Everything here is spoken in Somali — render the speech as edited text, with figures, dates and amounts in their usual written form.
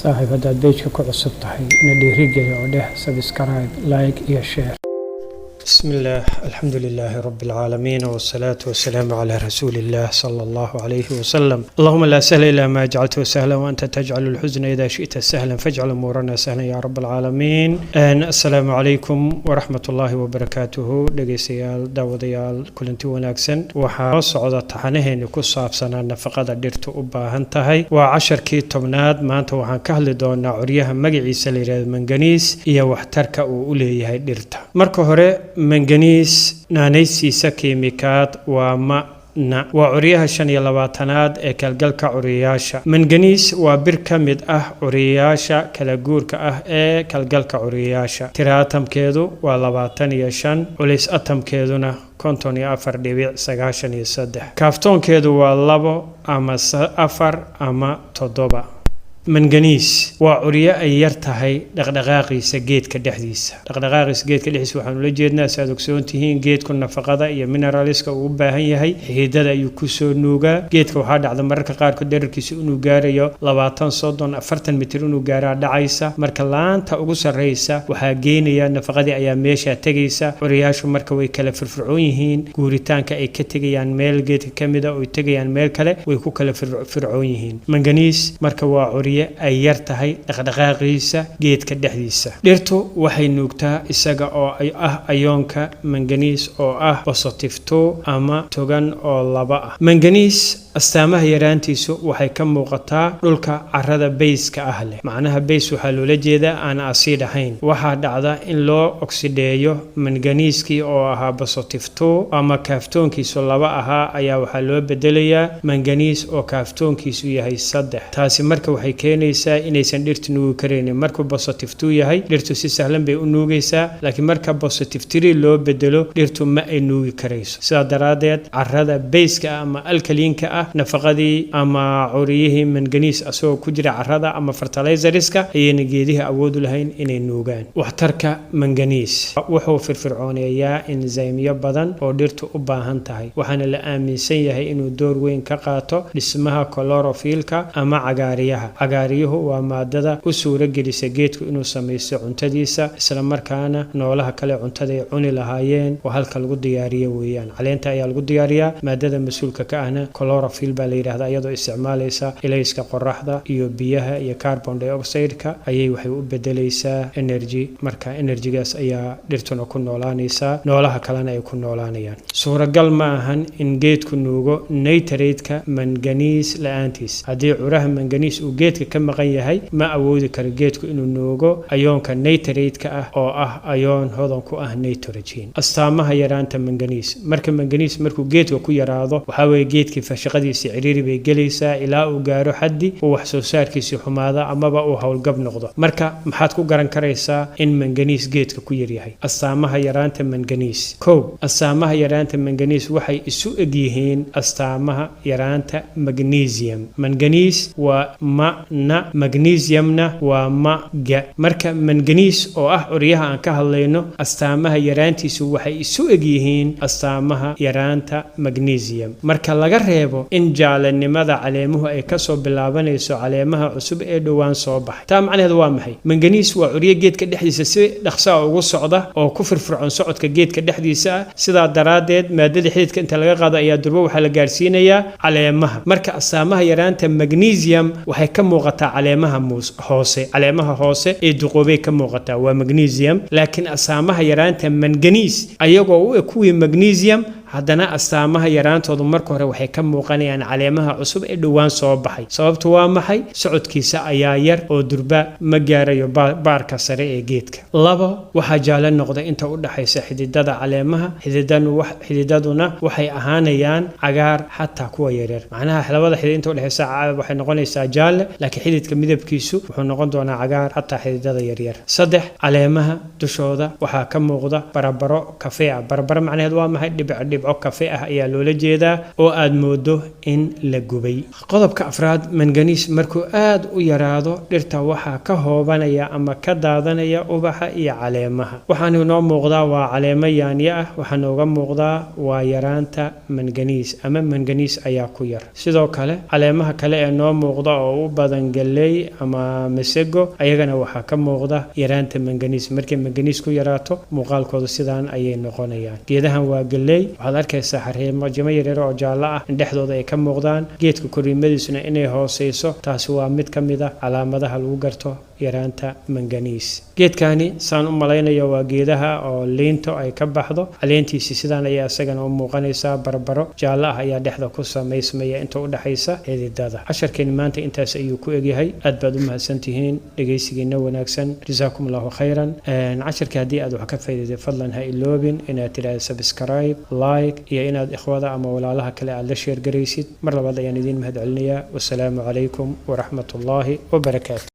Saaxiib, haddaad page-ka ku cusub tahay, na dhiirigeli oo dheh subscribe, like iyo share. بسم الله، الحمد لله رب العالمين، والصلاة والسلام على رسول الله صلى الله عليه وسلم. اللهم لا سهل إلا ما جعلته سهلا، وأنت تجعل الحزن إذا شئت سهلا، فاجعل أمورنا سهلا يا رب العالمين. السلام عليكم ورحمة الله وبركاته. Dhegaystayaal, daawadayaal, kulanti wanaagsan. Waxaa noo socda taxanaheeni ku saabsanaa nafaqada dhirtu u baahan tahay. Waa casharkii 10aad. Maanta waxaan ka hadli doonaa curyaha magaciisa la yidhahdo manganiis iyo waxtarka uu u leeyahay dhirta. Marka hore, manganiis naanaysiisa kiimikaad waa ma na. Waa curyaha 25aad ee kalgalka curiyayaasha. Manganiis waa bir ka mid ah curiyayaasha kala guurka ah ee kalgalka curiyayaasha. Tira atamkeedu waa 25, culays atamkeeduna 54.93. Kaaftoonkeedu waa labo ama afar ama toddoba. Manganiis waa curyo ay yar tahay dhaqdhaqaaqiisa geedka dhexdiisa. Dhaqdhaqaaqiisa geedka dhexdiisa waxaan ula jeednaa, si aad ogsoon tihiin, geedku nafaqada iyo minerals-ka uu u baahan yahay xiidada ayuu kusoo nuugaa. Geedka waxaa dhacda mararka qaarkood dherarkiisa inuu gaarayo 20, 30, 40 mitir inuu gaaraa dhacaysa. Marka laanta ugu sarreysa waxaa geenaya nafaqadii ayaa meesha tegaysa. Curiyaashu marka way kala firfircoon yihiin. Guuritaanka ay ka tegayaan meel geedka ka mida oy tegayaan meel kale way ku kala fircoon yihiin. Manganiis marka waa curyo ay yar tahay dhaqdhaqaaqiisa geedka dhexdiisa. Dhirtu waxay nuugtaa isaga oo ah ayoonka manganiis oo ah positive two ama togan oo laba ah. Manganiis astaamaha yaraantiisu waxay ka muuqataa dhulka carrada base-ka ah leh. Macnaha base waxaa loola jeedaa aan acid ahayn. Waxaa dhacda in loo oksideeyo manganiiskii oo ahaa positive two ama kaaftoonkiisu laba ahaa ayaa waxaa loo bedelayaa manganiis oo kaaftoonkiisu yahay saddex. Taasi marka waxay keenaysaa inaysan dhirtu nuugi karaynin. Markuu positive two yahay, dhirtu si sahlan bay u nuugaysaa, laakiin marka positive three loo bedelo, dhirtu ma ay nuugi karayso. Sidaa daraaddeed, carrada base-ka ah ama alkaline-ka ah, nafaqadii ama curiyihii manganiis asagoo ku jira carrada ama fertilizers-ka ayayna geedihi awood u lahayn inay nuugaan. Waxtarka manganiis: wuxuu firfircooneeyaa enzyme-yo badan oo dhirtu u baahan tahay, waxaana la aaminsan yahay inuu door weyn ka qaato dhismaha chlorophyll-ka ama cagaariyaha. Cagaariyuhu waa maadada u suuro gelisa geedku inuu samaysto cuntadiisa, isla markaana noolaha kale cuntada ay cuni lahaayeen oo halka lagu diyaariyo weeyaan. Caleenta ayaa lagu diyaariyaa. Maadada mas-uulka ka ahna chlorophyll baa la yidhahdaa. Iyadoo isticmaalaysa ilayska qoraxda iyo biyaha iyo carbon dioxide-ka ayay waxay u bedelaysaa energy. Marka energy-gaas ayaa dhirtuna ku noolaanaysaa, noolaha kalena ay ku noolaanayaan. Suuragal ma ahan in geedku nuugo nitrate-ka manganiis la-aantiis. Haddii curaha manganiis uu geedka ka maqan yahay, ma awoodi karo geedku inuu nuugo ayoonka nitrate-ka ah oo ah ayoon hodan ku ah nitrogen. Astaamaha yaraanta manganiis: marka manganiis markuu geedka ku yaraado, waxaa weeye geedkii shaqadiisii ciriiri bay gelaysaa ilaa uu gaaro xaddi uu wax soo saarkiisii xumaada amaba uu howlgab noqdo. Marka maxaad ku garan karaysaa in manganiis geedka ku yaryahay? Astaamaha yaraanta manganiis: kow, astaamaha yaraanta manganiis waxay isu egyihiin astaamaha yaraanta magnesium. Manganiis waa ma na, magnesiumna waa ma ga. Marka manganiis oo ah curyaha aan ka hadlayno, astaamaha yaraantiisu waxay isu egyihiin astaamaha yaraanta magnesium, marka laga reebo in jaalanimada caleemuhu ay kasoo bilaabanayso caleemaha cusub ee dhowaan soo baxay. Taa macnaheedu waa maxay? Manganiis waa curyo geedka dhexdiisa si dhaqsaa ugu socda oo ku firfircoon socodka geedka dhexdiisa ah. Sidaa daraaddeed, maadada xididka inta laga qaado ayaa durbo waxaa la gaarsiinayaa caleemaha. Marka astaamaha yaraanta magnesium waxay ka muuqataa caleemaha hoose, caleemaha hoose ee duqoobay ka muuqataa, waa magnesium. Laakiin astaamaha yaraanta manganiis, ayagoo u eg kuwii magnesium, haddana astaamaha yaraantoodu marka hore waxay ka muuqanayaan caleemaha cusub ee dhowaan soo baxay. Sababtu waa maxay? Socodkiisa ayaa yar oo durba ma gaarayo baarka sare ee geedka. Labo, waxaa jaale noqda inta u dhaxaysa xididada caleemaha, xididaduna waxay ahaanayaan cagaar, xataa kuwa yaryar. Macnaha labada xidid inta udhexaysa waxay noqonaysaa jaalle, laakiin xididka midabkiisu wuxuu noqon doonaa cagaar, xataa xididada yaryar. Saddex, caleemaha dushooda waxaa ka muuqda barabaro kafee ah. Barabaro macnaheedu waa maxay? Dhibic dhibco. Dhibco kafe ah ayaa loola jeedaa oo aad moodo in la gubay. Qodobka afraad, manganiis markuu aad u yaraado dhirta, waxaa ka hoobanaya ama ka daadanaya ubaxa iyo caleemaha. Waxaanu inoo muuqdaa waa caleemo yaanyo ah. Waxaa nooga muuqdaa waa yaraanta manganiis ama manganiis ayaa ku yar. Sidoo kale caleemaha kale ee noo muuqda oo u badan galley ama masego, ayagana waxaa ka muuqda yaraanta manganiis. Markay manganiis ku yaraato, muuqaalkooda sidaan ayay noqonayaan. Geedahan waa galley. Waxaad arkaysaa xariimo jimo yaryar oo jaallo ah in dhexdooda ay ka muuqdaan, geedka koriimadiisuna inay hooseyso. Taasi waa mid ka mid ah calaamadaha lagu garto yaraanta manganiis. Geedkani saan u malaynayo waa geedaha oo liinto ay ka baxdo. Caleentiisi sidaan ayaa isagana u muuqanaysaa. Barbaro jaallo ah ayaa dhexda ku samaysmaya inta u dhexaysa xididada. Casharkeeni maanta intaas ayuu ku egyahay. Aad baad u mahadsantihiin dhegaysigiina wanaagsan. Jasaakum Allahu khayran. Casharkii haddii aad wax ka faa'iidatay, fadlan ha iloobin inaad tidhaahdo subscribe, like iyo inaad ikhwada ama walaalaha kale aad la share garaysid. Mar labaad ayaan idiin mahad celinayaa. Wasalaamu calaykum waraxmatullaahi wabarakaatu.